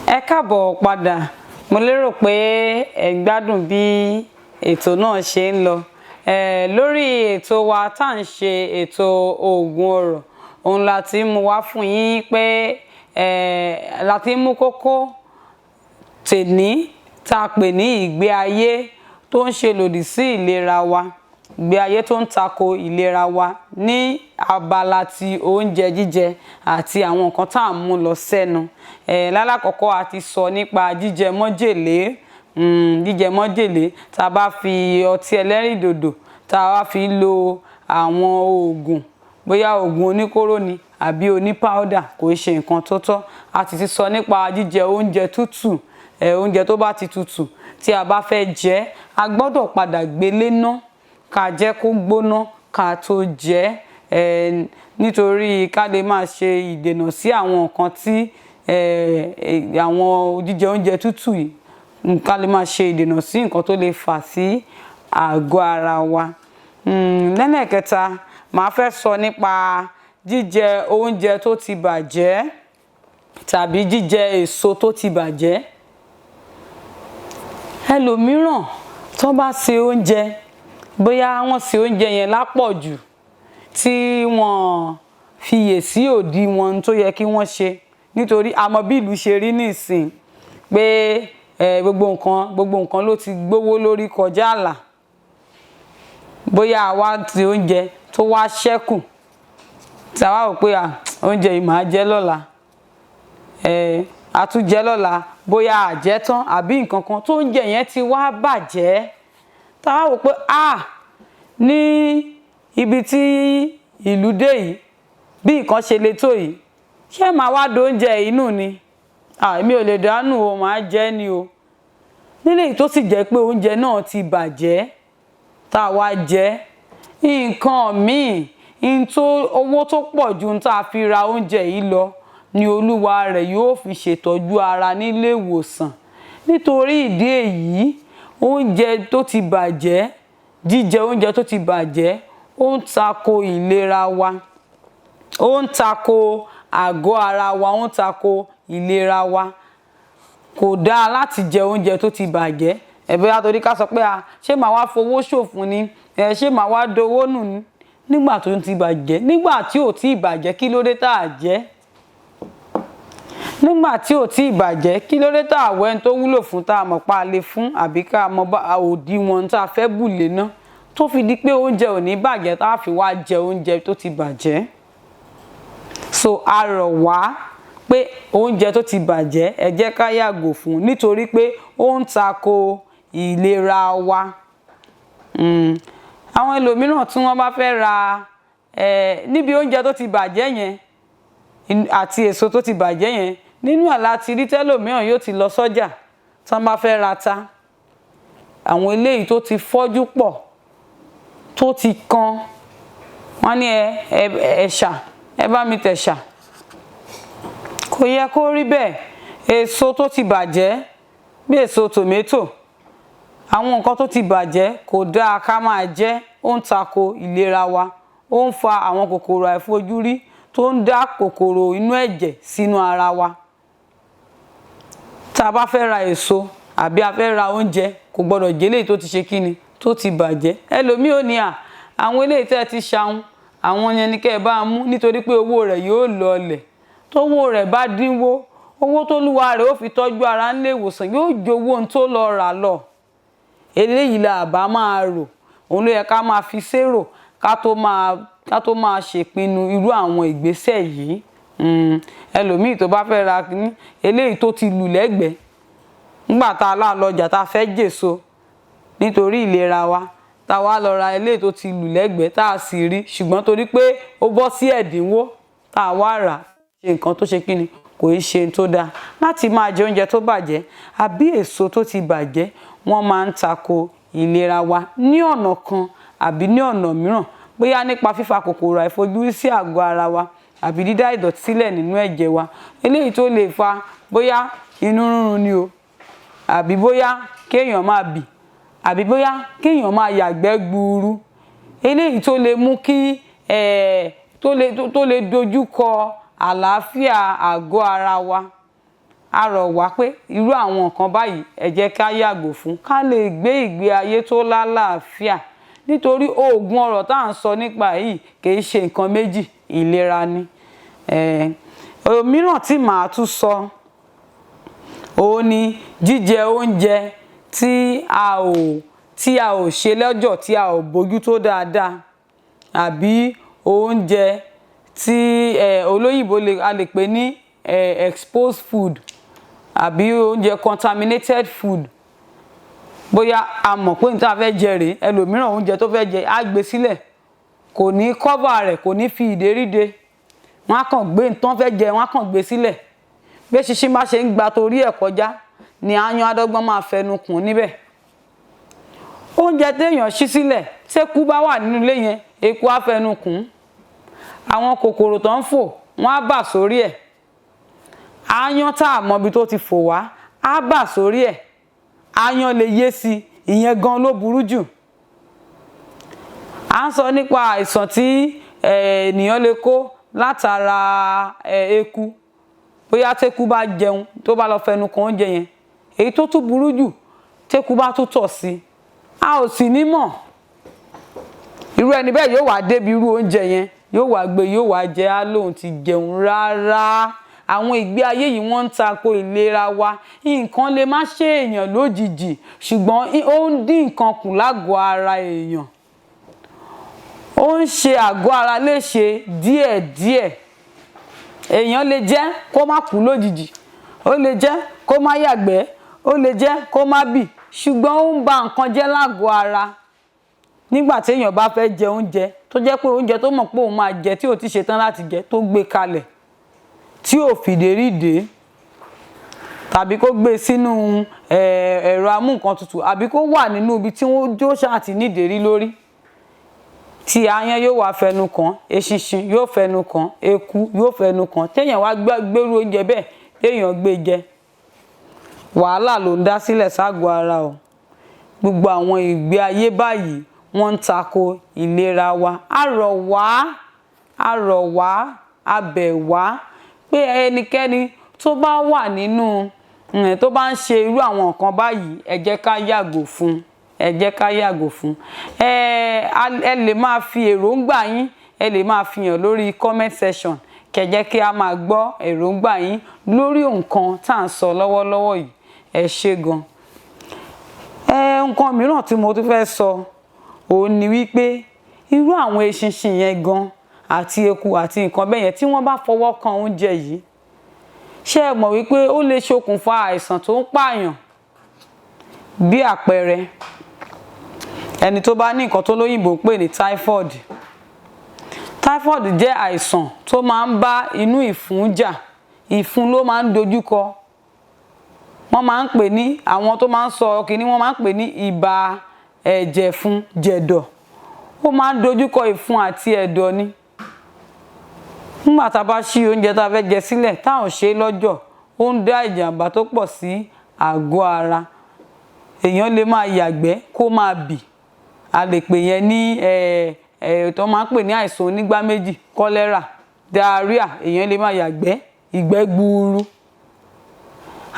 Ẹ káàbọ̀ padà. Mo lérò pé ẹ gbádùn bí ètò náà ṣe ń lọ. Lórí ètò wa tá à ń ṣe, ètò Oògùn Ọrọ̀, òun la ti mú wá fún yín pé la ti mú kókó tèní tá a pè ní ìgbé ayé tó ń ṣe lòdì sí ìlera wa, ìgbé ayé tó ń tako ìlera wa ní abala ti oúnjẹ jíjẹ àti àwọn nǹkan tá à ń mú lọ sẹ́nu. Lálákọ̀ọ́kọ́, a ti sọ nípa jíjẹ májèlé, jíjẹ májèlé tá a bá fi ọtí ẹlẹ́rìndòdò, tá a wá fi lo àwọn oògùn, bóyá oògùn oníkóró ni àbí oní powder, kò ṣe nǹkan tó tọ́. A sì ti sọ nípa jíjẹ oúnjẹ tútù. Oúnjẹ tó bá ti tutù, tí a bá fẹ́ jẹ, a gbọ́dọ̀ padà gbélé ná, ká jẹ́ kó gbóná ká tó jẹ ẹ́, nítorí ká lè máa ṣe ìdènà sí àwọn nǹkan tí àwọn jíjẹ oúnjẹ tútù yìí, ká lè máa ṣe ìdènà sí nǹkan tó lè fà sí àgọ́ ara wa. Lẹ́lẹ́kẹta, màá fẹ́ sọ nípa jíjẹ oúnjẹ tó ti bàjẹ́ tàbí jíjẹ èso tó ti bàjẹ́. Ẹlòmíràn tó bá ṣe oúnjẹ, bóyá wọ́n ṣe oúnjẹ yẹn lápọ̀jù tí wọ́n fiyè sí òdiwọ̀n tó yẹ kí wọ́n ṣe, nítorí a mọ bí ìlú ṣe rí nísìn pé gbogbo nǹkan ló ti gbówó lórí kọjá àlà. Bóyá àwa ti oúnjẹ tó wá ṣẹ́kù, tí a wá wò pé oúnjẹ yìí, màá jẹ lọ́la, a tún jẹ lọ́la, bóyá a jẹ tán àbí nǹkan kan tó oúnjẹ yẹn ti wá bàjẹ́, tá a wá wò pé ní ibi tí ìlú dé yìí, bí nǹkan ṣe le tó yìí, ṣé màá wá do oúnjẹ yìí nù ni? Èmi ò lè dànù o, màá jẹ ni o. Nílé tó sì jẹ́ pé oúnjẹ náà ti bàjẹ́, tá a wá jẹ nǹkan míì, n tó owó tó pọ̀ ju n tá a fi ra oúnjẹ yìí lọ ni olúwa rẹ̀ yóò fi ṣètọ́jú ara nílé ìwòsàn. Nítorí ìdí èyí, oúnjẹ tó ti bàjẹ́, jíjẹ oúnjẹ tó ti bàjẹ́, ó ń tako ìlera wa, ó ń tako àgọ́ ara wa, ó ń tako ìlera wa. Kò dáa láti jẹ oúnjẹ tó ti bàjẹ́. Ẹ̀bẹ̀ àtòrí ká sọ pé a ṣé màá wá fowó ṣòfò ni? Ẹ ṣé màá wá dowó nù ni nígbà tó ti bàjẹ́? Nígbà tí ò tí ì bàjẹ́, kí ló dé tá a jẹ? Nígbà tí ò tí ì bàjẹ́, kí ló dé tá a wẹ́ tó wúlò fún, tá a mọ̀ pa lè fún, àbí ká mọ òdiwọ̀n tá a fẹ́ bù lé ná, tó fi di pé oúnjẹ ò ní bàjẹ́, tá a fi wá jẹ oúnjẹ tó ti bàjẹ́? So a rọ̀ wá pé oúnjẹ tó ti bàjẹ́, ẹ jẹ́ ká yàgò fún, nítorí pé ó ń tako ìlera wa. Àwọn ẹlòmíràn tí wọ́n bá fẹ́ ra níbi oúnjẹ tó ti bàjẹ́ yẹn àti èso tó ti bàjẹ́ yẹn, nínú ẹ̀ láti rí tẹ́lòmíràn yóò ti lọ sọ́jà, tí wọ́n bá fẹ́ ra ta, àwọn eléyìí tó ti fọ́jú pọ̀, tó ti kan, wọ́n ní ẹ ẹ̀ṣà, ẹ bá mi tẹ̀ṣà. Kò yẹ kó rí bẹ́ẹ̀. Èso tó ti bàjẹ́ bí èso tòmẹ́tò, àwọn nǹkan tó ti bàjẹ́, kò dáa ká máa jẹ. Ó ń tako ìlera wa, ó ń fa àwọn kòkòrò àìfojúrí tó ń dá kòkòrò inú ẹ̀jẹ̀ sínú ara wa. Tá a bá fẹ́ ra èso àbí a fẹ́ ra oúnjẹ, kò gbọ́dọ̀ jẹ́ eléyìí tó ti ṣe kíni, tó ti bàjẹ́. Ẹlòmíì ò ní àwọn eléyìí tẹ́ ẹ ti ṣàwọn, àwọn yẹn ni kẹ́ ẹ bá mú, nítorí pé owó rẹ̀ yóò lọlẹ̀. Tówó rẹ̀ bá dínwó, owó tó lúwa rẹ̀ ó fi tọ́jú ara nílé ìwòsàn yóò ju owó ohun tó lọ rà lọ. Eléyìí la bá máa rò, òun ló yẹ ká máa fi sérò ká tó máa ṣèpinnu irú àwọn ìgbésẹ̀ yìí. Ẹlòmíì tó bá fẹ́ ra kíní, eléyìí tó ti lù lẹ́gbẹ̀ẹ́ nígbà tá a lá lọjà, tá a fẹ́ jèso nítorí ìlera wa, tá a wá lọ ra eléyìí tó ti lù lẹ́gbẹ̀ẹ́, tá a sì rí, ṣùgbọ́n torí pé ó bọ́ sí ẹ̀dínwó, tá a wá rà, ṣe nǹkan tó ṣe kíni, kò í ṣe tó dáa láti máa jẹ oúnjẹ tó bàjẹ́ àbí èso tó ti bàjẹ́. Wọ́n máa ń tako ìlera wa ní ọ̀nà kan àbí ní ọ̀nà mìíràn, bóyá nípa fífa kòkòrò àìfojúrí sí àgọ́ ara wa àbí dídá ìdọ̀tí sílẹ̀ nínú ẹ̀jẹ̀ wa, eléyìí tó lè fa bóyá inú rírun ni o, àbí bóyá kéèyàn máa bì, àbí bóyá kéèyàn máa yàgbẹ́ gbuuru, eléyìí tó lè mú kí tó lè dojú kọ àlàáfíà àgọ́ ara wa. A rọ̀ wá pé irú àwọn nǹkan báyìí, ẹ jẹ́ ká yàgò fún, ká lè gbé ìgbé ayé tó lálàáfíà, nítorí oògùn ọrọ̀ tá à ń sọ nípa yìí kì í ṣe nǹkan méjì, ìlera ni. Òmíràn tí màá tún sọ òun ni jíjẹ oúnjẹ tí a ò ṣe lọ́jọ̀, tí a ò bójútó dáadáa, àbí oúnjẹ tí olóyìnbó lè a lè pè ní exposed food àbí oúnjẹ contaminated food. Bóyá a mọ̀ pé nǹkan tá a fẹ́ jẹ rèé, ẹlòmíràn, oúnjẹ tó fẹ́ jẹ, á gbé sílẹ̀, kò ní cover rẹ̀, kò ní fi ìdérí de. Wọ́n á kàn gbé nǹkan fẹ́ jẹ, wọ́n á kàn gbé sílẹ̀. Bí eṣinṣin bá ṣe ń gba torí ẹ̀ kọjá ni aáyán adọ́gbọ́n máa fẹnu kùn níbẹ̀. Oúnjẹ téèyàn ṣí sílẹ̀, téku bá wà nínú ilé yẹn, eku á fẹnu kùn. Àwọn kòkòrò tó ń fò, wọ́n á bà sórí ẹ̀. Aáyán tá a mọbi tó ti fò wá á bà sórí ẹ̀. Aáyán lè yé sí i, ìyẹn gan ló burú jù. À ń sọ nípa àìsàn tí ènìyàn lè kó látara eku, bóyá téku bá jẹun, tó bá lọ fẹnu kan oúnjẹ yẹn. Èyí tó tún burú jù, téku bá tún tọ̀ sí i, a ò sì ní mọ̀. Irú ẹni bẹ́ẹ̀ yóò wá débi irú oúnjẹ yẹn, yóò wá gbé, yóò wá jẹ, á lóun ti jẹun. Rárá, àwọn ìgbé ayé yìí, wọ́n ń tako ìlera wa. Nǹkan lè má ṣe èèyàn lójijì, ṣùgbọ́n ó ń dín nǹkan kù lágọ̀ọ́ ara èèyàn, ó ń ṣe àgọ́ ara léṣe díẹ̀díẹ̀. Èèyàn lè jẹ́ kó má kú lójijì, ó lè jẹ́ kó má yàgbẹ́, ó lè jẹ́ kó má bì, ṣùgbọ́n ó ń ba nǹkan jẹ́ lágọ̀ọ́ ara. Nígbà téèyàn bá fẹ́ jẹ oúnjẹ, tó jẹ́ pé oúnjẹ tó mọ̀ pé òun máa jẹ, tí ò ti ṣetán láti jẹ, tó gbé kalẹ̀, tí ò fìdérí dé, tàbí kó gbé sínú ẹ̀rọ amúnǹkan tutù, àbí kó wà nínú ibi tí wọ́n jó ṣáà ti nídèérí lórí, tí aáyán yóò wá fẹnu kàn, eṣinṣin yóò fẹnu kàn, eku yóò fẹnu kàn, téèyàn wá gbérú oúnjẹ bẹ́ẹ̀, téèyàn gbé jẹ, wàhálà ló ń dá sílẹ̀ ságọ́ ara o. Gbogbo àwọn ìgbé ayé báyìí, wọ́n ń tako ìlera wa. A rọ̀ wá, a rọ̀ wá, a bẹ̀ wá pé ẹnikẹ́ni tó bá wà nínú tó bá ń ṣe irú àwọn nǹkan báyìí, ẹ jẹ́ ká yàgò fún, ẹ jẹ́ ká yàgò fún. Ẹ lè máa fi èròǹgbà yín, ẹ lè máa fi hàn lórí comment section, kẹ́ jẹ́ kí a máa gbọ́ èròǹgbà yín lórí nǹkan tá à ń sọ lọ́wọ́lọ́wọ́ yìí. Ẹ ṣé gan. Nǹkan mìíràn tí mo tún fẹ́ sọ òun ni wípé irú àwọn eṣinṣin yẹn gan àti eku àti nǹkan bẹ́ẹ̀ yẹn, tí wọ́n bá fọwọ́ kan oúnjẹ yìí, ṣé ẹ mọ̀ wípé ó lè ṣokùnfà àìsàn tó ń pààyàn? Bí àpẹẹrẹ, ẹni tó bá ní nǹkan tó lóyìnbó ń pè ní typhoid. Typhoid jẹ́ àìsàn tó máa ń bá inú ìfun jà, ìfun ló máa ń dojúkọ. Wọ́n máa ń pè ní, àwọn tó máa ń sọ kínní, wọ́n máa ń pè ní ibà ẹ̀jẹ̀fun jẹ̀dọ̀. Ó máa ń dojúkọ ìfun àti ẹ̀dọ̀ ni. Nígbà tá a bá ṣí oúnjẹ tá a fẹ́ jẹ sílẹ̀, tá ò ṣe é lọ́jọ̀, ó ń dá ìjàmbá tó pọ̀ sí àgọ́ ara. Èèyàn lè máa yàgbẹ́, kó máa bì. A lè pè yẹn ní ẹ ẹ tó máa ń pè ní àìsàn onígbá méjì, cholera, diarrhea. Èèyàn lè máa yàgbẹ́ ìgbẹ́ gbuuru.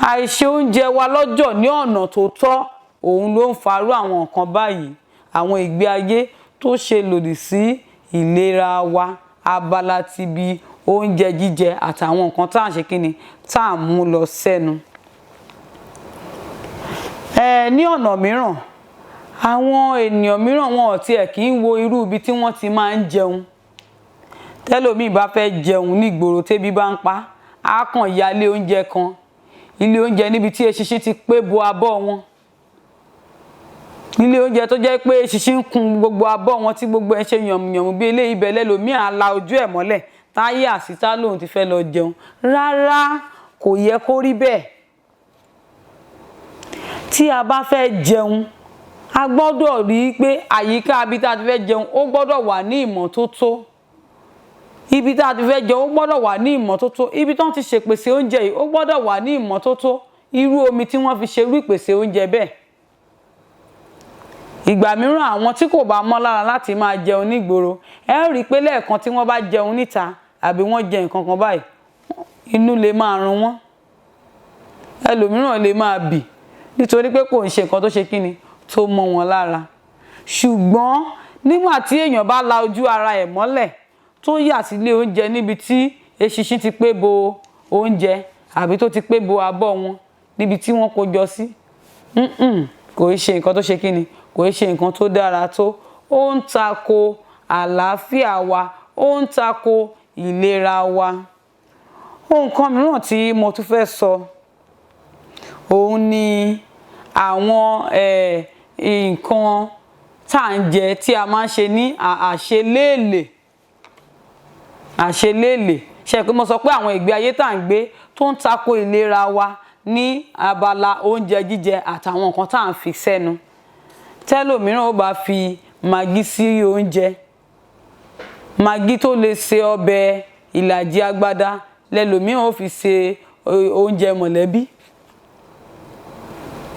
Àìṣe oúnjẹ wa lọ́jọ̀ ní ọ̀nà tó tọ́, òun ló ń farú àwọn nǹkan báyìí, àwọn ìgbé ayé tó ṣe lòdì sí ìlera wa, abala ti bí oúnjẹ jíjẹ àtàwọn nǹkan tá à ń ṣe kíni, tá à ń mú lọ sẹ́nu. Ní ọ̀nà mìíràn, àwọn ènìyàn mìíràn, wọn ò tiẹ̀ kí ń wo irú ibi tí wọ́n ti máa ń jẹun. Tẹ́lòmíì bá fẹ́ jẹun nígboro, tébi bá ń pa á, kàn ya ilé oúnjẹ kan, ilé oúnjẹ níbi tí eṣinṣin ti pé bo abọ́ wọn, nílé oúnjẹ tó jẹ́ pé eṣinṣin ń kun gbogbo abọ́ wọn, tí gbogbo ẹ̀ ṣe yànmùyànmù bí eléyìí bẹ́ẹ̀, lẹ́lòmíì á la ojú ẹ̀ mọ́lẹ̀ táyé àsítá lòun ti fẹ́ lọ jẹun. Rárá, kò yẹ kó rí bẹ́ẹ̀. Tí a bá fẹ́ jẹun, a gbọ́dọ̀ rí i pé àyíká ibi tá a ti fẹ́ jẹun, ó gbọ́dọ̀ wà ní ìmọ́tótó. Ibi tá a ti fẹ́ jẹun, ó gbọ́dọ̀ wà ní ìmọ́tótó. Ibi tí wọ́n ti ṣèpèsè oúnjẹ yìí, ó gbọ́dọ̀ wà ní ìmọ́tótó. Irú omi tí wọ́n fi ṣe irú ìpèsè oúnjẹ bẹ́ẹ̀. Ìgbà mìíràn, àwọn tí kò bá mọ́ lára láti máa jẹun nígboro, ẹ rí i pé lẹ́ẹ̀kan tí wọ́n bá jẹun níta àbí wọ́n jẹ nǹkan kan báyìí, inú lè máa run wọ́n. Ẹlòmíràn lè máa bì nítorí pé kò ń ṣe nǹkan tó ṣe kíni tó mọ́ wọn lára. Ṣùgbọ́n nígbà tí èèyàn bá la ojú ara ẹ̀ mọ́lẹ̀, tó yà sílé oúnjẹ níbi tí eṣinṣin ti pé bo oúnjẹ àbí tó ti pé bo abọ́ wọn níbi tí wọ́n kó jọ sí, kò í ṣe nǹkan tó ṣe kíni, kò í ṣe nǹkan tó dára tó. Ó ń tako àlàáfíà wa, ó ń tako ìlera wa. Ohun kan mìíràn tí mo tún fẹ́ sọ, òun ni àwọn nǹkan tá à ń jẹ tí a máa ń ṣe ní àṣeléèlè. Àṣeléèlè. Ṣé pé mo sọ pé àwọn ìgbé ayé tá à ń gbé tó ń tako ìlera wa ní abala oúnjẹ jíjẹ àtàwọn nǹkan tá à ń fi sẹ́nu. Tẹ́lòmíràn ó bá fi magí sí oúnjẹ, magí tó lè ṣe ọbẹ̀ ìlàjì agbada lẹ́lòmíràn ó fi ṣe oúnjẹ mọ̀lẹ́bí.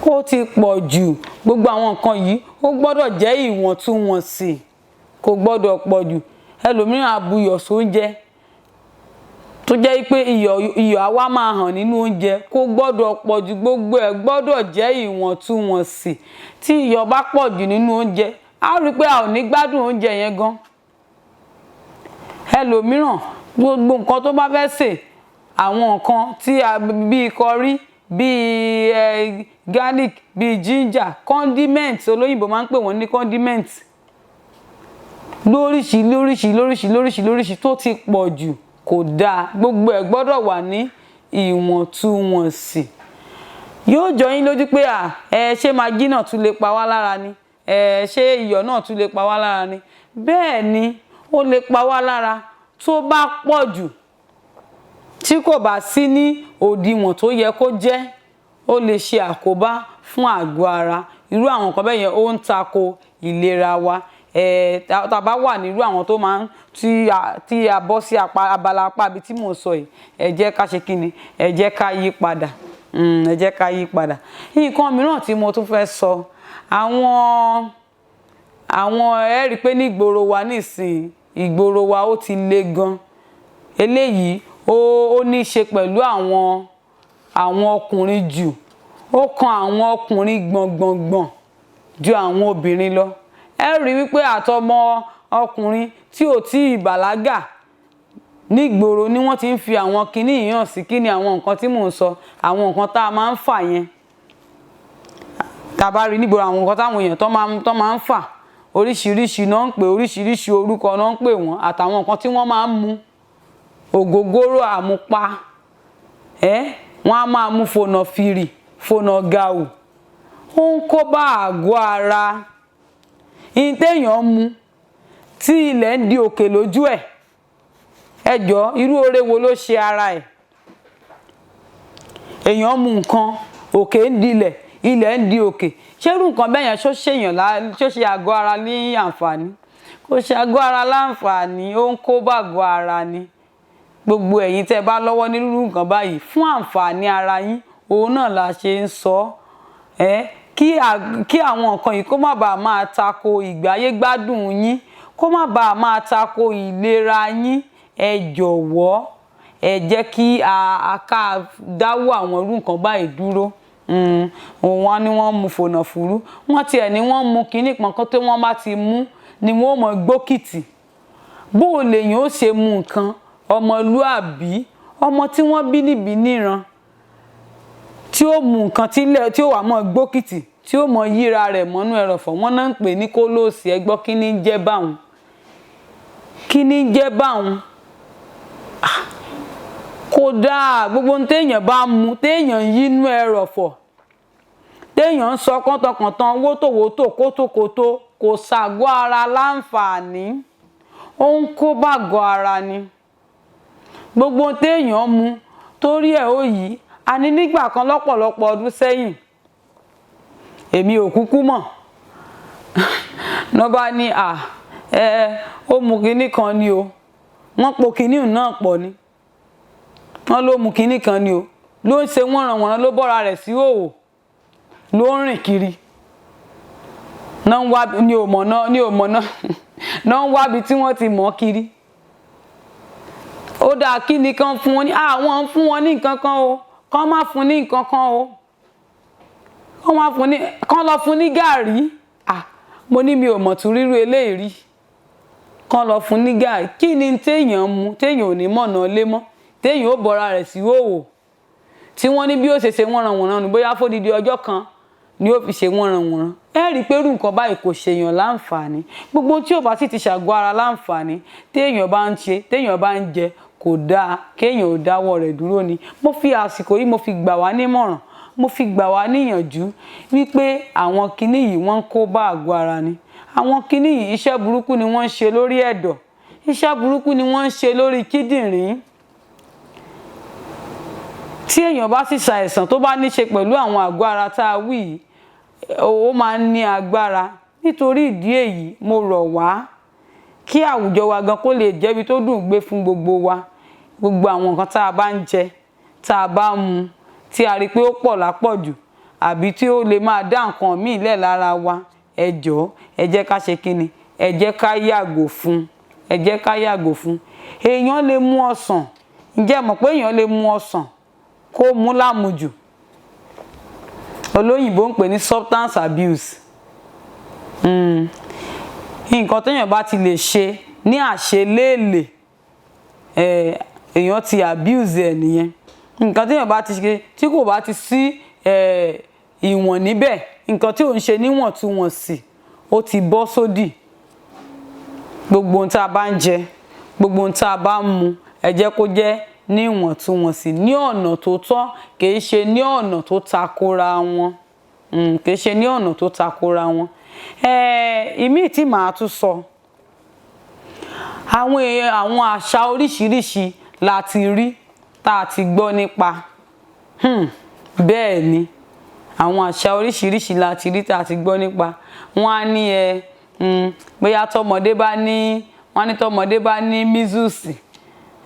Ó ti pọ̀ jù. Gbogbo àwọn nǹkan yìí ó gbọ́dọ̀ jẹ́ ìwọ̀ntúnwọ̀nsì, kò gbọ́dọ̀ pọ̀ jù. Ẹlòmíràn á buyọ̀ sóúnjẹ tó jẹ́ pé iyọ̀ á wá máa hàn nínú oúnjẹ, kò gbọ́dọ̀ pọ̀ jù. Gbogbo ẹ̀ gbọ́dọ̀ jẹ́ ìwọ̀ntúnwọ̀nsì. Tí iyọ̀ bá pọ̀ jù nínú oúnjẹ, a rí pé a ò ní gbádùn oúnjẹ yẹn gan. Ẹlòmíràn, gbogbo nǹkan tó bá fẹ́ sè, àwọn nǹkan tí a bíi curry, bíi garlic, bíi ginger, condiment, olóyìnbó máa ń pè wọ́n ní condiment, lóríṣi lóríṣi lóríṣi lóríṣi lóríṣi tó ti pọ̀ jù kò dáa. Gbogbo ẹ̀ gbọ́dọ̀ wà ní ìwọ̀ntúnwọ̀nsì. Yóò jọ yín lójú pé à ẹ ṣé magí náà tún lè pa wá lára ni, ẹ ṣé iyọ̀ náà tún lè pa wá lára ni? Bẹ́ẹ̀ ni, ó lè pa wá lára tó bá pọ̀ jù, tí kò bá sí ní òdiwọ̀n tó yẹ kó jẹ́. Ó lè ṣe àkóbá fún àgọ́ ara. Irú àwọn nǹkan bẹ́ẹ̀ yẹn, ó ń tako ìlera wa. Tá a bá wà nírú àwọn tó máa ń tí a bọ́ sí abala apá ibi tí mò ń sọ yìí, ẹ jẹ́ ká ṣe kíni, ẹ jẹ́ ká yí padà. Ẹ jẹ́ ká yí padà. Nǹkan mìíràn tí mo tún fẹ́ sọ, àwọn ẹ rí i pé ní ìgboro wa nísìnyí, ìgboro wa ó ti le gan. Eléyìí ó ní í ṣe pẹ̀lú àwọn ọkùnrin jù. Ó kan àwọn ọkùnrin gbọ̀ngbọ̀ngbọ̀n ju àwọn obìnrin lọ. Ẹ rí wípé àtọmọ ọkùnrin tí ò tí ì bàlágà nígboro ni wọ́n ti ń fi àwọn kinní yìí hàn sí. Kí ni àwọn nǹkan tí mò ń sọ? Àwọn nǹkan tá a máa ń fà yẹn, tá a bá rí nígboro, àwọn nǹkan táwọn èèyàn tó máa ń fà, oríṣiríṣi náà ń pè, oríṣiríṣi orúkọ náà ń pè wọ́n, àtàwọn nǹkan tí wọ́n máa ń mu, ògógóró àmupá ẹ, wọ́n á máa mú fònà fìrì, fònà gàù. Ó ń kó bá àgọ́ ara. Ìyẹn téèyàn mu tí ilẹ̀ ń di òkè lójú ẹ̀, ẹ jọ, irú oore wo ló ṣe ara ẹ̀? Èèyàn mu nǹkan, òkè ń dilẹ̀, ilẹ̀ ń di òkè. Ṣé irú nǹkan bẹ́ẹ̀ yẹn ṣó ṣèyàn lá, ṣó ṣe àgọ́ ara ní àǹfààní? Kò ṣe àgọ́ ara láǹfààní, ó ń kó bá àgọ́ ara ni. Gbogbo ẹ̀yin tẹ́ bá lọ́wọ́ nínú nǹkan báyìí, fún àǹfààní ara yín òun náà la ṣe ń sọ ẹ́, kí àwọn nǹkan yìí kó má bàa máa tako ìgbáyé gbádùn yín, kó má bàa máa tako ìlera yín. Ẹ jọ̀wọ́, ẹ jẹ́ kí a ká dáwọ́ àwọn irú nǹkan báyìí dúró. Wọ́n ní wọ́n mu fònà fúrú, wọ́n tiẹ̀ ní wọ́n mu kinní pọ̀nkan tí wọ́n bá ti mú ni wọ́n mọ̀ gbókìtì. Bó o lèyàn ó ṣe mu nǹkan, ọmọlúàbí, ọmọ tí wọ́n bí níbi níran, tí ó mu nǹkan tílẹ̀ tí ó wà mọ́ gbókìtì, tí ó mọ yíra rẹ̀ mọ́nú ẹrọ̀fọ̀, wọ́n náà ń pè ní kólóòsì. Ẹ gbọ́, kí ní ń jẹ́ báwọn? Kí ní ń jẹ́ báwọn? Kódà gbogbo ohun téèyàn bá mu, téèyàn ń yínú ẹrọ̀fọ̀, téèyàn ń sọ kọ́ntọ̀kọ̀ntàn, wótòwótò, kótókótó, kò ṣàgọ́ ara láǹfààní, ó ń kó bàgọ́ ara ni. Gbogbo ohun téèyàn mu torí ẹ̀ ó yí a ní nígbà kan lọ́pọ̀lọpọ̀ ọdún sẹ́yìn, èmi ò kúkú mọ̀ lọ́ bá ní à ẹ ó mu kinní kan ni o, wọ́n po kinní náà pọ̀ ni, wọ́n ló mu kinní kan ni o, ló ń ṣe wọ́nranwọ̀nran, ló bọ́ra rẹ̀ sí òwò, ló ń rìn kiri náà ń wá ní òmọ̀ náà, ní òmọ̀ náà náà ń wábi tí wọ́n ti mọ̀ kiri. Ó dáa, kí ni kan fún wọn ní àwọn ń fún wọn ní nǹkan kan o, Kán má fún ní nǹkan kan o, kán má fún ní, kán lọ fún ní gàrí. Ah, mo ní mi ò mọ̀ tún rírú eléyìí rí. Kán lọ fún ní gàrí. Kí ni téèyàn mu téèyàn ò ní mọ̀nà lé mọ́, téèyàn ó bọ́ra rẹ̀ sí òwò, tí wọ́n ní bí ó ṣe ṣe wọ́nranwọ̀nran nù, bóyá fódìdí ọjọ́ kan ni ó fi ṣe wọ́nranwọ̀nran. Ẹ rí i pé irú nǹkan báyìí kò ṣèyàn láǹfààní. Gbogbo tí ò bá sì ti ṣàgọ́ ara láǹfààní téèyàn bá ń ṣe, téèyàn bá ń jẹ, kò dáa kéèyàn ò dáwọ́ rẹ̀ dúró ni. Mo fi àsìkò yìí, mo fi gbà wá nímọ̀ràn, mo fi gbà wá níyànjú wípé àwọn kinní yìí, wọ́n ń kó bá àgọ́ ara ni. Àwọn kinní yìí, iṣẹ́ burúkú ni wọ́n ń ṣe lórí ẹ̀dọ̀, iṣẹ́ burúkú ni wọ́n ń ṣe lórí kíndìnrín. Tí èèyàn bá sì ṣàìsàn tó bá ní ṣe pẹ̀lú àwọn àgọ́ ara tá a wí yìí, ó máa ń ní agbára. Nítorí ìdí èyí, mo rọ̀ wá kí àwùjọ wa gan kó lè jẹ́bi tó dùn gbé fún gbogbo wa. Gbogbo àwọn nǹkan tá a bá ń jẹ, tá a bá ń mu, tí a rí pé ó pọ̀ lápọ̀jù àbí tí ó lè máa dá nǹkan míì lẹ̀ lára wa, ẹ jọ̀ọ́, ẹ jẹ́ ká ṣe kíni, ẹ jẹ́ ká yàgò fún, ẹ jẹ́ ká yàgò fún. Èèyàn lè mú ọsàn. Ǹjẹ́ ẹ mọ̀ pé èèyàn lè mú ọsàn kó mú lámujù? Olóyìnbó ń pè ní substance abuse. Nǹkan téèyàn bá ti lè ṣe ní àṣeléèlè, èèyàn ti abuse ẹ̀ nìyẹn. Nǹkan téèyàn bá ti ṣe tí kò bá ti sí ìwọ̀n níbẹ̀, nǹkan tí ò ń ṣe níwọ̀ntúnwọ̀nsì, ó ti bọ́ sódì. Gbogbo ohun tá a bá ń jẹ, gbogbo ohun tá a bá ń mu, ẹ jẹ́ kó jẹ́ níwọ̀ntúnwọ̀nsì, ní ọ̀nà tó tọ́, kì í ṣe ní ọ̀nà tó takora wọn, kì í ṣe ní ọ̀nà tó takora wọn. Ìmíì tí màá tún sọ, àwọn èèyàn, àwọn àṣà oríṣiríṣi la ti rí, tá a ti gbọ́ nípa. Bẹ́ẹ̀ ni, àwọn àṣà oríṣiríṣi la ti rí, tá a ti gbọ́ nípa. Wọ́n á ní ẹ bóyá tọmọdé bá ní, wọ́n á ní tọmọdé bá ní measles,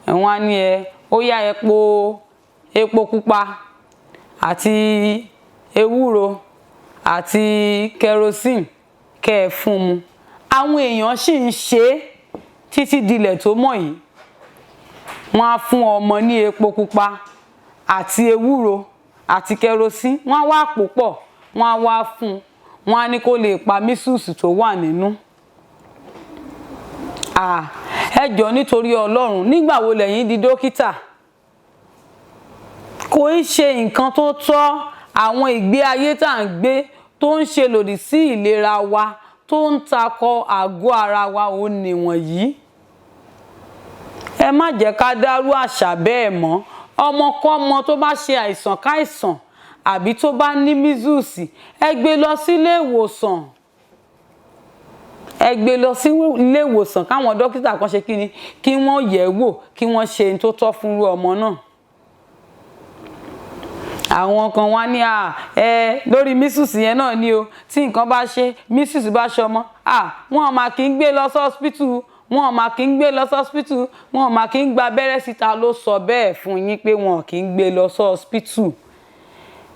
wọ́n á ní ẹ ó yá, epo epo pupa àti ewúro àti kerosene kẹ́ ẹ fún mu. Àwọn èèyàn sì ń ṣe é títí dilẹ̀ tó mọ̀ yìí. Wọ́n á fún ọmọ ní epo pupa àti ewúro àti kerosene, wọ́n á wá pò pọ̀, wọ́n á wá fún un, wọ́n á ní kó lè pa measles tó wà nínú. Ẹ jọ̀ọ́, nítorí Ọlọ́run, nígbà wo lẹ̀yin di dókítà? Kò í ṣe nǹkan tó tọ́. Àwọn ìgbé ayé tá à ń gbé tó ń ṣe lòdì sí ìlera wa, tó ń takò àgọ́ ara wa, òun nìwọ̀nyí. Ẹ má jẹ́ ká dárú àṣà bẹ́ẹ̀ mọ́. Ọmọkọ́mọ tó bá ṣe àìsàn káìsàn àbí tó bá ní measles, ẹ gbé lọ sílé ìwòsàn, ẹ gbé lọ sí ilé ìwòsàn, káwọn dókítà kan ṣe kíni, kí wọ́n yẹ̀ wò, kí wọ́n ṣe ohun tó tọ́ fún irú ọmọ náà. Àwọn kan wá ní à ẹ lórí measles yẹn náà ni o. Tí nǹkan bá ṣe, measles bá ṣọmọ, à wọn máa kì í gbé lọ sí hospital, wọn máa kì í gbé lọ sí hospital, wọn máa kì í gba abẹ́rẹ́ síta. Ló sọ bẹ́ẹ̀ fún yín pé wọn kì í gbé lọ sí hospital?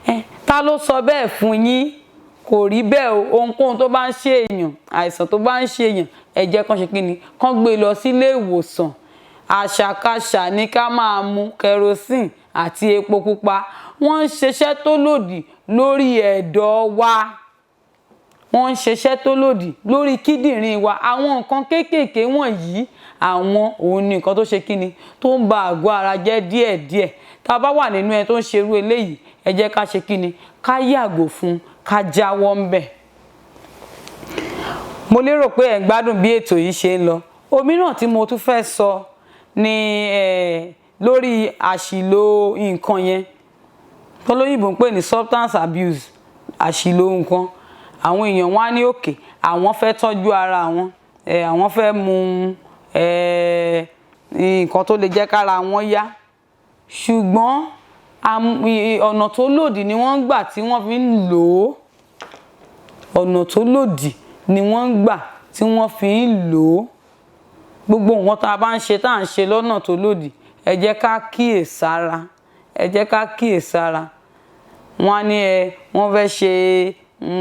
Ẹ ta ló sọ bẹ́ẹ̀ fún yín? Kò rí bẹ́ẹ̀ o. Ohunkóhun tó bá ń ṣe èèyàn, àìsàn tó bá ń ṣe èèyàn, ẹ jẹ́ kán ṣe kí ni, kán gbé lọ sílé ìwòsàn. Àṣàkáṣà ní ká máa mu kerosene àti epo pupa. Wọ́n ń ṣiṣẹ́ tó lòdì lórí ẹ̀dọ̀ wa, wọ́n ń ṣiṣẹ́ tó lòdì lórí kíndìnrín wa. Àwọn nǹkan kéékèèké wọ̀nyí, àwọn òun ni nǹkan tó ṣe kíni, tó ń ba àgọ́ ara jẹ́ díẹ̀díẹ̀. Tá a bá wà nínú ẹ tó ń ṣerú eléyìí, ẹ jẹ́ ká ṣe kíni, ká yàgò fún, ká jáwọ́ ń bẹ̀. Mo lérò pé ẹ̀ ń gbádùn bí ètò yìí ṣe ń lọ. Òmíràn tí mo tún fẹ́ sọ ni lórí àṣìlò nǹkan yẹn tọ́lóyìnbó ń pè ní substance abuse, àṣìlò nǹkan. Àwọn èèyàn wá ní òkè, àwọn fẹ́ tọ́jú ara wọn, àwọn fẹ́ mu nǹkan tó lè jẹ́ kára wọn yá, ṣùgbọ́n ọ̀nà tó lòdì ni wọ́n ń gbà tí wọ́n fi ń lò ó. Ọ̀nà tó lòdì ni wọ́n ń gbà tí wọ́n fi ń lò ó. Gbogbo nǹkan tá a bá ń ṣe, tá à ń ṣe lọ́nà tó lòdì, ẹ jẹ́ ká kíyèsára, ẹ jẹ́ ká kíyèsára. Wọ́n á ní ẹ wọ́n fẹ́ ṣe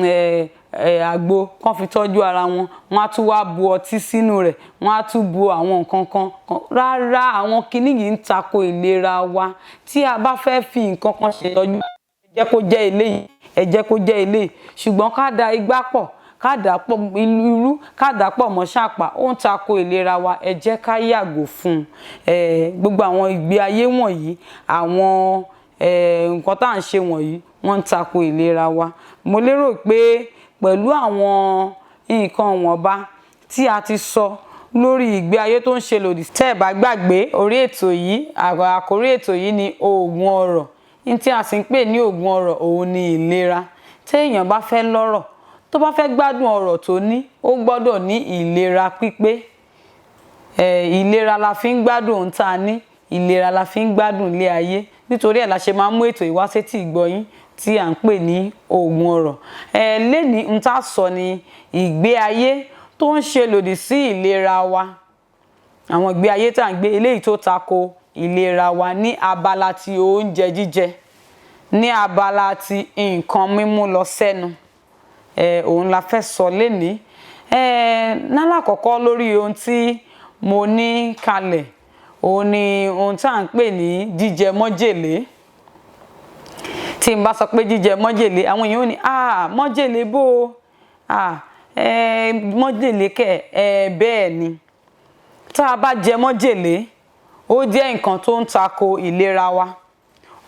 ẹ àgbo kán fi tọ́jú ara wọn. Wọ́n á tún wá bu ọtí sínú rẹ̀, wọ́n á tún bu àwọn nǹkan kan kan. Rárá, àwọn kinní yìí ń tako ìlera wa. Tí a bá fẹ́ fi nǹkan kan ṣètọ́jú, ẹ jẹ́ kó jẹ́ eléyìí, ẹ jẹ́ kó jẹ́ eléyìí. Ṣùgbọ́n ká da igbá pọ̀, ká dà pọ̀ irú, ká dà pọ̀ mọ́ ṣàpà, ó ń tako ìlera wa. Ẹ jẹ́ ká yàgò fún un. Gbogbo àwọn ìgbé ayé wọ̀nyí, àwọn nǹkan tá à ń ṣe wọ̀nyí, wọ́n ń tako ìlera wa. Mo lérò pé pẹ̀lú àwọn nǹkan wọ̀nba tí a ti sọ lórí ìgbé ayé tó ń ṣe lòdì. Tẹ́ ẹ bá gbàgbé, orí ètò yìí, àkórí ètò yìí ni oògùn ọrọ̀. Ní tí a sì ń pè ní oògùn ọrọ̀, òun ni ìlera. Téèyàn bá fẹ́ lọ́rọ̀, tó bá fẹ́ gbádùn ọrọ̀ tó ní, ó gbọ́dọ̀ ní ìlera pípé. Ìlera la fi ń gbádùn ohun tá a ní, ìlera la fi ń gbádùn ilé ayé. Nítorí ẹ̀ la ṣe máa ń mú ètò yìí wá sétí ìgbọ́yín tí à ń pè ní oògùn ọrọ̀. Lénìí, ohun tá a sọ ni ìgbé ayé tó ń ṣe lòdì sí ìlera wa. Àwọn ìgbé ayé tá à ń gbé, eléyìí tó tako ìlera wa ní abala ti oúnjẹ jíjẹ, ní abala ti nǹkan mímú lọ sẹ́nu. Òun la fẹ́ sọ lénìí. Lálàkọ́kọ́ lórí ohun tí mo ní kalẹ̀, òun ni ohun tá à ń pè ní jíjẹ májèlé. Tí n bá sọ pé jíjẹ májèlé, àwọn èèyàn ó ní, "Ah, májèlé bó o? Ah, májèlé kẹ̀." Bẹ́ẹ̀ ni. Tá a bá jẹ májèlé, ó jẹ́ nǹkan tó ń tako ìlera wa.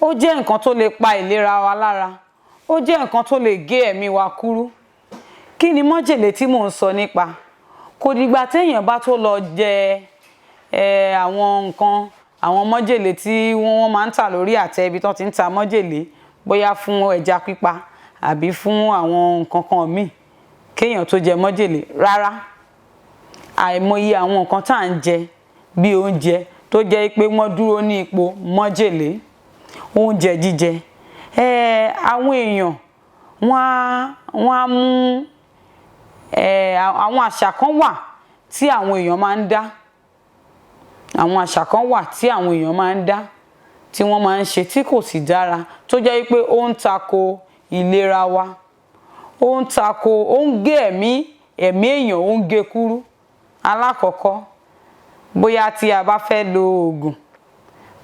Ó jẹ́ nǹkan tó lè pa ìlera wa lára. Ó jẹ́ nǹkan tó lè gé ẹ̀mí wa kúrú. Kí ni májèlé tí mò ń sọ nípa? Kò dìgbà téèyàn bá tó lọ jẹ àwọn nǹkan, àwọn májèlé tí wọ́n máa ń tà lórí àtẹ ibi tí wọ́n ti ń ta májèlé, bóyá fún ẹja pípa àbí fún àwọn nǹkan kan míì, kéèyàn tó jẹ májèlé. Rárá, àìmọye àwọn nǹkan tá à ń jẹ bí oúnjẹ tó jẹ́ pé wọ́n dúró ní ipò májèlé. Oúnjẹ jíjẹ, àwọn èèyàn wọ́n á mú àwọn àṣà kan wà tí àwọn èèyàn máa ń dá. Àwọn àṣà kan wà tí àwọn èèyàn máa ń dá, tí wọ́n máa ń ṣe tí kò sì dára, tó jẹ́ wípé ó ń tako ìlera wa, ó ń tako, ó ń gé ẹ̀mí èèyàn, ó ń gé kúrú. Alákọ̀ọ́kọ́, bóyá tí a bá fẹ́ lo oògùn,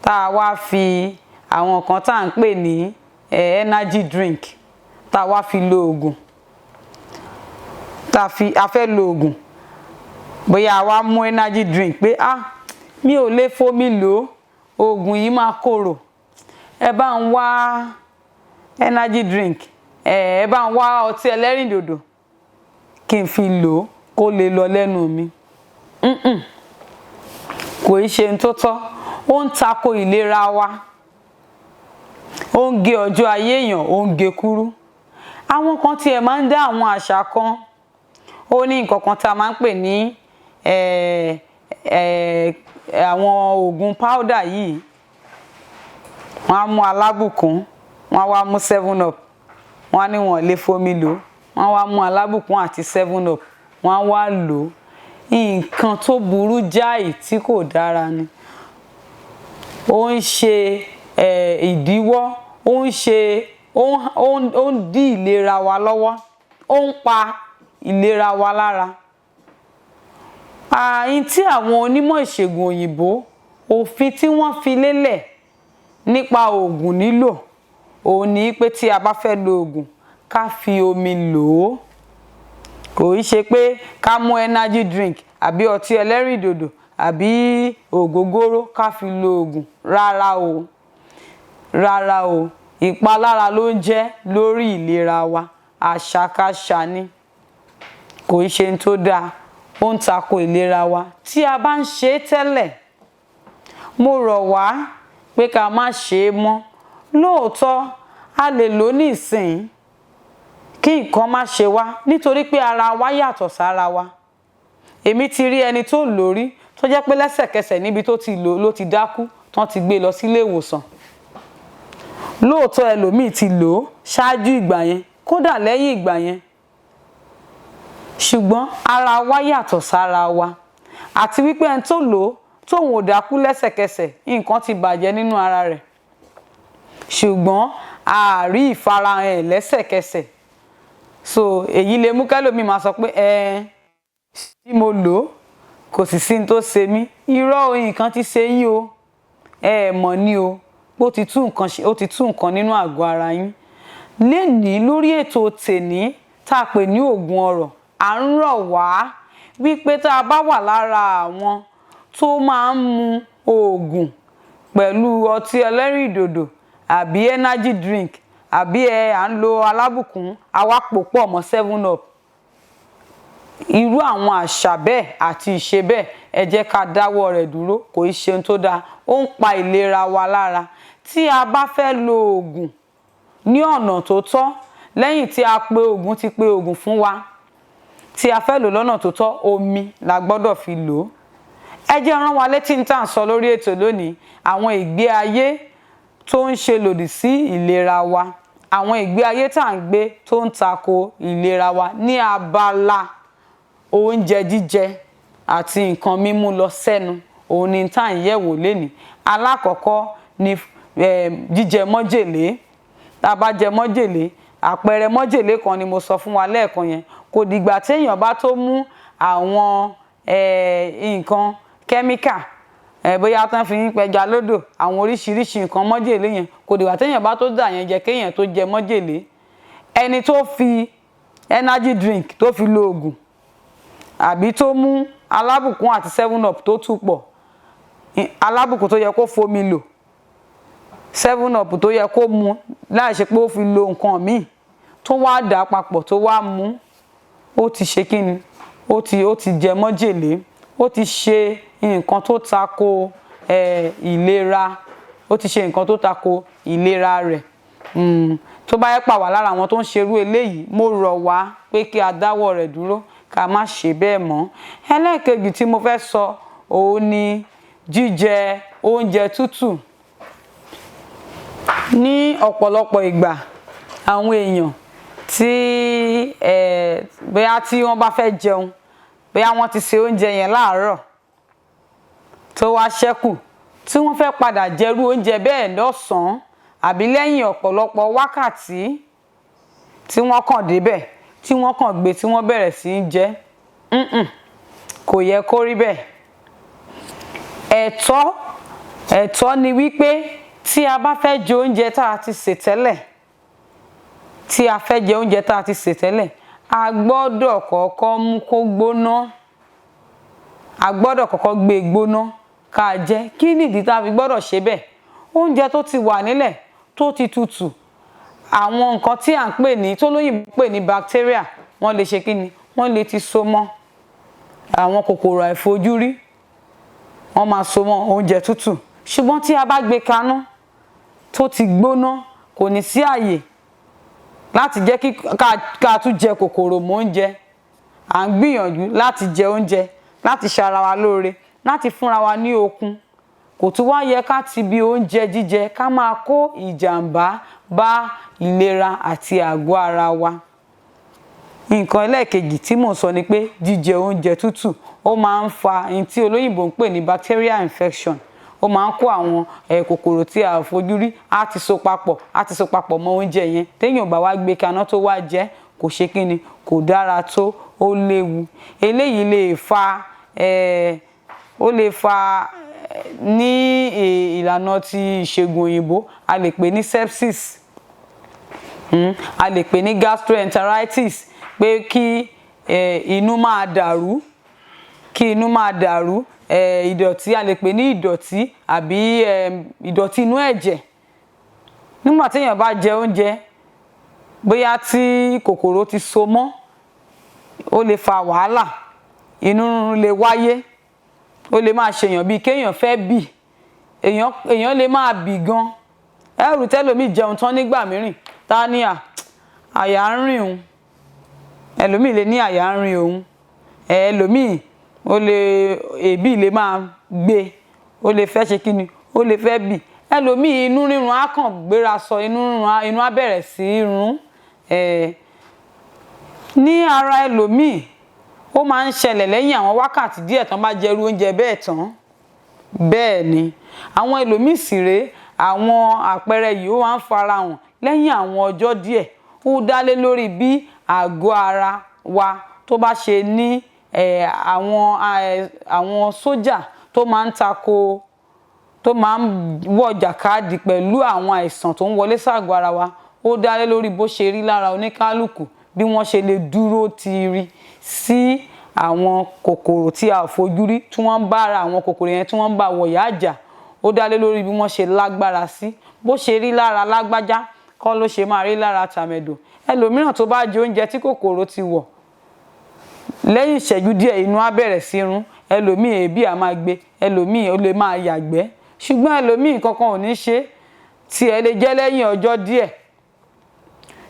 tá a wá fi àwọn nǹkan tá à ń pè ní energy drink, tá a wá fi lo oògùn, tá a fi a fẹ́ lo oògùn, bóyá a wá mú energy drink pé, "Ah, mi ò lè fomi lò ó, oògùn yìí máa korò, ẹ bá ń wá energy drink, ẹ bá ń wá ọtí ẹlẹ́rìndòdò kí n fi lò ó kó lè lọ lẹ́nu mi." Kò í ṣe ohun tó tọ́. Ó ń tako ìlera wa, ó ń gé ọjọ́ ayé èèyàn, ó ń gé kúrú. Àwọn kan tiẹ̀ máa ń dá àwọn àṣà kan. Ó ní nǹkan kan tá a máa ń pè ní àwọn oògùn powder yìí. Wọ́n á mú alábùkún, wọ́n á wá mú 7 Up. Wọ́n á ní wọn lè fomi lò, wọ́n á wá mú alábùkún àti 7 Up, wọ́n á wá lò ó. Nǹkan tó burú jáì tí kò dára ni. Ó ń ṣe ìdíwọ́, ó ń ṣe ó ń dí ìlera wa lọ́wọ́, ó ń pa ìlera wa lára. Àyín tí àwọn onímọ̀ ìṣègùn òyìnbó, òfin tí wọ́n fi lélẹ̀ nípa oògùn lílò, òun ní pé tí a bá fẹ́ lo oògùn, ká fi omi lò ó. Kò í ṣe pé ká mú energy drink àbí ọtí ẹlẹ́rìndòdò àbí ògógóró ká fi lo oògùn. Rárá o, rárá o, ìpalára ló ń jẹ́ lórí ìlera wa. Àṣàkáṣà ni, kò í ṣe ohun tó dáa, ó ń tako ìlera wa. Tí a bá ń ṣe é tẹ́lẹ̀, mo rọ̀ wá pé ká má ṣe é mọ́. Lóòótọ́, a lè lò ó ní ìsìn kí nǹkan má ṣe wá, nítorí pé ara wa yàtọ̀ sára wa. Èmi ti rí ẹni tó lò rí tó jẹ́ pé lẹ́sẹ̀kẹsẹ̀ níbi tó ti lò ló ti dákú, tán ti gbé lọ sílé ìwòsàn. Lóòótọ́, ẹlòmíì ti lò ó ṣáájú ìgbà yẹn, kódà lẹ́yìn ìgbà yẹn, ṣùgbọ́n ara wa yàtọ̀ sára wa, àti wípé ẹni tó lò ó tóun ò dákú lẹ́sẹ̀kẹsẹ̀, nǹkan ti bàjẹ́ nínú ara rẹ̀, ṣùgbọ́n a rí ìfarahàn ẹ̀ lẹ́sẹ̀kẹsẹ̀. So So èyí lè mú kẹ́lòmíì máa sọ pé ẹ tí mo lò ó, kò sì sí ní tó ṣe mí. Irọ́ o, nǹkan ti ṣe yín o. Ẹ mọ̀ ni o, ó ti tú nǹkan ṣe, ó ti tú nǹkan nínú àgọ́ ara yín. Lénìí, lórí ètò tèní tá a pè ní Òògùn Ọrọ̀, à ń rọ̀ wá wípé tá a bá wà lára àwọn tó máa ń mu oògùn pẹ̀lú ọtí ẹlẹ́rìndòdò àbí energy drink, àbí ẹ à ń lo alábùkún, àwa pò pọ̀ mọ́ 7 Up, irú àwọn àṣà bẹ́ẹ̀ àti ìṣe bẹ́ẹ̀, ẹ jẹ́ ká dáwọ́ rẹ̀ dúró. Kò í ṣe ohun tó dáa, ó ń pa ìlera wa lára. Tí a bá fẹ́ lo oògùn ní ọ̀nà tó tọ́, lẹ́yìn tí a pe oògùn ti pe oògùn fún wa, tí a fẹ́ lò lọ́nà tó tọ́, omi la gbọ́dọ̀ fi lò ó. Ẹ jẹ́ rán wa létí ní tá à ń sọ lórí ètò lónìí: àwọn ìgbé ayé tó ń ṣe lòdì sí ìlera wa, àwọn ìgbé ayé tá à ń gbé tó ń tako ìlera wa ní abala oúnjẹ jíjẹ àti nǹkan mímú lọ sẹ́nu, òun ni tá à ń yẹ̀wò lénìí. Alákọ̀ọ́kọ́ ni jíjẹ májèlé. Tá a bá jẹ májèlé, àpẹẹrẹ májèlé kan ni mo sọ fún wa lẹ́ẹ̀kan yẹn. Kò dìgbà téèyàn bá tó mú àwọn nǹkan kẹ́míkà, bóyá tán fi ń pẹja lódò, àwọn oríṣiríṣi nǹkan májèlé yẹn, kò dìgbà téèyàn bá tó dà yẹn jẹ kéèyàn tó jẹ májèlé. Ẹni tó fi energy drink tó fi lo oògùn, àbí tó mú alábùkún àti 7 Up tó tú pọ̀, alábùkún tó yẹ kó fomi lò, 7 Up tó yẹ kó mu láì ṣe pé ó fi lo nǹkan míì, tó wá dà papọ̀, tó wá mú, ó ti ṣe kí ni? Ó ti jẹ májèlé. Ó ti ṣe nǹkan tó tako ìlera, ó ti ṣe nǹkan tó tako ìlera rẹ̀. Tó bá yẹ pà wá lára àwọn tó ń ṣerú eléyìí, mo rọ̀ wá pé kí a dáwọ́ rẹ̀ dúró, ká má ṣe bẹ́ẹ̀ mọ́. Ẹlẹ́ẹ̀kejì tí mo fẹ́ sọ, òun ni jíjẹ oúnjẹ tútù. Ní ọ̀pọ̀lọpọ̀ ìgbà, àwọn èèyàn tí bóyá tí wọ́n bá fẹ́ jẹun, bóyá wọ́n ti ṣe oúnjẹ yẹn láàárọ̀ tó wá ṣẹ́kù, tí wọ́n fẹ́ padà jẹrú oúnjẹ bẹ́ẹ̀ lọ́sàn-án àbí lẹ́yìn ọ̀pọ̀lọpọ̀ wákàtí, tí wọ́n kàn débẹ̀, tí wọ́n kàn gbé, tí wọ́n bẹ̀rẹ̀ sí í jẹ, kò yẹ kó rí bẹ́ẹ̀. Ẹ̀tọ́ ni wípé tí a bá fẹ́ jẹ oúnjẹ tá a ti sè tẹ́lẹ̀, tí a fẹ́ jẹ oúnjẹ tá a ti sè tẹ́lẹ̀, a gbọ́dọ̀ kọ́kọ́ mú kó gbóná. A gbọ́dọ̀ kọ́kọ́ gbé e gbóná ká jẹ. Kí nìdí tá a fi gbọ́dọ̀ ṣe bẹ́ẹ̀? Oúnjẹ tó ti wà nílẹ̀ tó ti tutù, àwọn nǹkan tí à ń pè ní, tó lóyìnbó pè ní bacteria, wọ́n lè ṣe kí ni? Wọ́n lè ti so mọ́. Àwọn kòkòrò àìfojúrí, wọ́n máa so mọ́ oúnjẹ tútù. Ṣùgbọ́n tí a bá gbé kaná tó ti gbóná, kò ní sí àyè láti jẹ́ kí ká tún jẹ kòkòrò mọ́ oúnjẹ. À ń gbìyànjú láti jẹ oúnjẹ láti ṣara wa lóore, láti fúnra wa ní okun. Kò tún wá yẹ ká ti bi oúnjẹ jíjẹ ká máa kó ìjàmbá bá ìlera àti àgọ́ ara wa. Nǹkan ẹlẹ́ẹ̀kejì tí mò ń sọ ni pé jíjẹ oúnjẹ tútù, ó máa ń fa ohun tí olóyìnbó ń pè ní bacterial infection. Ó máa ń kó àwọn kòkòrò tí a ò fojú rí, á ti so papọ̀ mọ́ oúnjẹ yẹn. Téèyàn ò bá wá gbé kaná tó wá jẹ, kò ṣe kí ni? Kò dára tó, ó léwu. Eléyìí lè fa ó lè fa, ní ìlànà ti ìṣègùn òyìnbó, a lè pè ní sepsis, a lè pè ní gastroenteritis, pé kí inú máa dàrú, kí inú máa dàrú. Ìdọ̀tí, a lè pè ní ìdọ̀tí àbí ìdọ̀tí inú ẹ̀jẹ̀. Nígbà tí èèyàn bá jẹ oúnjẹ bóyá tí kòkòrò ti so mọ́, ó lè fa wàhálà. Inú rírun lè wáyé, ó lè máa ṣèyàn bíi kéèyàn fẹ́ bì, èèyàn lè máa bì gan. Ẹrù tẹ́lòmíì jẹun tán nígbà mìíràn, tá ní à àyà ń rìn òun, ẹlòmíì lè ní àyà ń rìn òun, ẹlòmíì ó lè èébì lè máa gbé, ó lè fẹ́ ṣe kíni, ó lè fẹ́ bì. Ẹlòmíì, inú rírun á kàn gbéra sọ, inú rírun, inú á bẹ̀rẹ̀ sí í rún ní ara ẹlòmíì. Ó máa ń ṣẹlẹ̀ lẹ́yìn àwọn wákàtí díẹ̀ tán bá jẹrú oúnjẹ bẹ́ẹ̀ tán. Bẹ́ẹ̀ ni àwọn ẹlòmíì sì rèé, àwọn àpẹẹrẹ yìí, ó máa ń farahàn lẹ́yìn àwọn ọjọ́ díẹ̀. Ó dá lé lórí bí àgọ́ ara wa tó bá ṣe ní àwọn sójà tó máa ń tako, tó máa ń wọ̀ jàkadì pẹ̀lú àwọn àìsàn tó ń wọlé ságọ́ ara wa, ó dá lé lórí bó ṣe rí lára oníkálukú, bí wọ́n ṣe lè dúró tiiri sí àwọn kòkòrò tí a ò fojú rí tí wọ́n ń bá ara àwọn kòkòrò yẹn tí wọ́n ń bá wọ̀yá àjà. Ó dá lé lórí bí wọ́n ṣe lágbára sí. Bó ṣe rí lára lágbájá kọ́ ló ṣe máa rí lára tàmẹ̀dò. Ẹlòmíràn tó bá jẹ oúnjẹ tí kòkòrò ti wọ̀, lẹ́yìn ìṣẹ́jú díẹ̀ inú á bẹ̀rẹ̀ sí rún, ẹlòmíì èébì á máa gbé, ẹlòmíì ó lè máa yàgbẹ́. Ṣùgbọ́n ẹlòmíì kankan ò ní ṣe, tí ẹ lè jẹ́ lẹ́yìn ọjọ́ díẹ̀,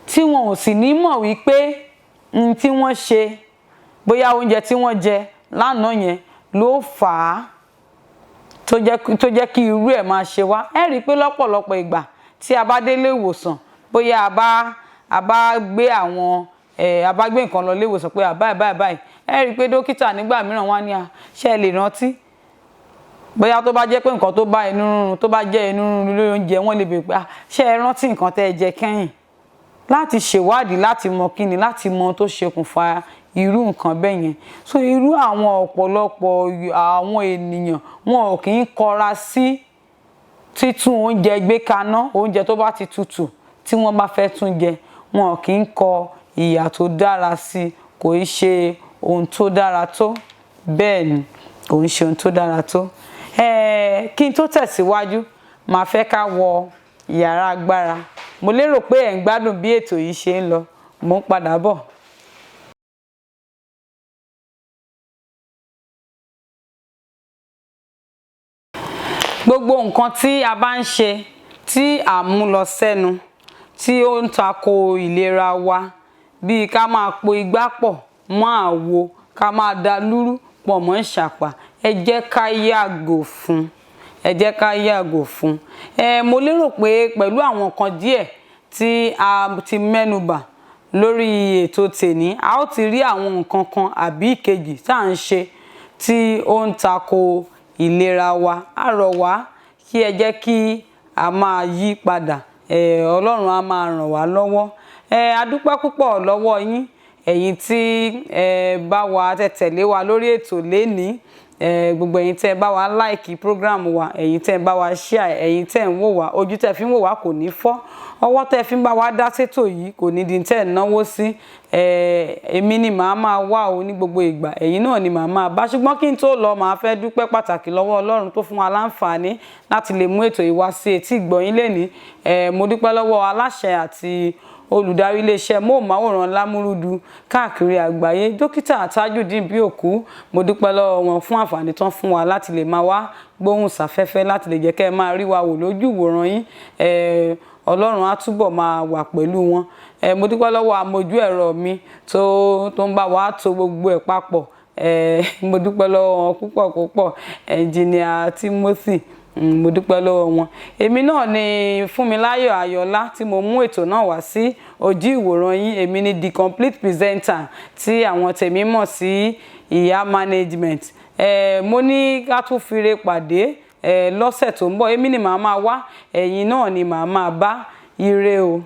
tí wọn ò sì ní mọ̀ wípé n tí wọ́n ṣe, bóyá oúnjẹ tí wọ́n jẹ lánàá yẹn ló fà á tó jẹ́ kí irú ẹ̀ máa ṣe wá. Ẹ rí i pé lọ́pọ̀lọpọ̀ ìgbà tí a bá dé ilé ìwòsàn, bóyá a bá gbé àwọn a bá gbé nǹkan lọ ilé ìwòsàn pé báyìí báyìí báyìí, ẹ rí i pé dókítà nígbà mìíràn wá ní ṣé ẹ lè rántí, bóyá tó bá jẹ́ pé nǹkan tó bá inú rúnrun, tó bá jẹ́ inú rúnrun lórí oúnjẹ, wọ́n lè béèrè pé ṣé ẹ rántí nǹkan tẹ́ ẹ jẹ kẹ́yìn, láti ṣèwádìí, láti mọ kíni, láti mọ tó ṣokùnfà irú nǹkan bẹ́ẹ̀ yẹn. So irú àwọn ọ̀pọ̀lọpọ̀ àwọn ènìyàn wọn ò kì í kọra sí títún oúnjẹ gbé kaná. Oúnjẹ tó bá ti tutù tí wọ́n bá fẹ́ tún jẹ, wọn ò kì í kọ ìyà tó dára sí, kò í ṣe ohun tó dára tó. Bẹ́ẹ̀ ni, kò ń ṣe ohun tó dára tó. Kí n tó tẹ̀síwájú, màá fẹ́ ká wọ yàrá agbára. Mo lérò pé ẹ̀ ń gbádùn bí ètò yìí ṣe ń lọ. Mo ń padà bọ̀. Gbogbo nǹkan tí a bá ń ṣe tí à ń mú lọ sẹ́nu tí ó ń tako ìlera wa, bíi ká máa po igbá pọ̀ mọ́ àwo, ká máa da lúrú pọ̀ mọ́ ìṣàpá, ẹ jẹ́ ká yàgò fún, ẹ jẹ́ ká yàgò fún. Mo lérò pé pẹ̀lú àwọn nǹkan díẹ̀ tí a ti mẹ́nubà lórí ètò tèní, a ó ti rí àwọn nǹkan kan àbí ìkejì tá à ń ṣe tí ó ń tako ìlera wa. A rọ̀ wá kí ẹ jẹ́ kí a máa yí padà. Ọlọ́run á máa ràn wá lọ́wọ́. A dúpẹ́ púpọ̀ lọ́wọ́ yín, ẹ̀yin tí ẹ bá wa tẹ̀lé wa lórí ètò lénìí, gbogbo ẹ̀yin tẹ́ bá wa like program wa, ẹ̀yin tẹ́ bá wa share, ẹ̀yin tẹ́ ń wò wá, ojú tẹ́ fi ń wò wá kò ní fọ́, ọwọ́ tẹ́ fi ń bá wa dá sétò yìí kò ní di tẹ́ náwó sí. Èmi ni màá máa wá o ní gbogbo ìgbà, ẹ̀yin náà ni màá máa bá. Ṣùgbọ́n kí n tó lọ, màá fẹ́ dúpẹ́ pàtàkì lọ́wọ́ Ọlọ́run tó fún wa láǹfààní láti lè mú ètò yìí wá sí etí ìgbọ̀yín lénìí. Mo dúpẹ́ lọ́wọ́ aláṣẹ àti olùdarí iléeṣẹ́ móhùnmáwòrán Lámúrúdu káàkiri àgbáyé, Dókítà Tajudeen Bíòkú. Mo dúpẹ́ lọ́wọ́ wọn fún àǹfààní tán fún wa láti lè máa wá gbóhùn sáfẹ́fẹ́, láti lè jẹ́ kẹ́ ẹ máa rí wa wò lójú ìwòran yín. Ọlọ́run á túbọ̀ máa wà pẹ̀lú wọn. Mo dúpẹ́ lọ́wọ́ amójú ẹ̀rọ mi tó ń bá wa to gbogbo ẹ̀ papọ̀. Mo dúpẹ́ lọ́wọ́ wọn púpọ̀ púpọ̀, Ẹnjìníà Timothy, mo dúpẹ́ lọ́wọ́ wọn. Èmi náà ni Fúnmiláyọ̀ Ayọ̀lá tí mo mú ètò náà wá sí ojú ìwòran yín. Èmi ni the complete presenter tí àwọn tèmi mọ̀ sí Ìyá Management. Mo ní ká tún fire pàdé lọ́sẹ̀ tó ń bọ̀. Èmi ni màá máa wá, ẹ̀yin náà ni màá máa bá. Ire o.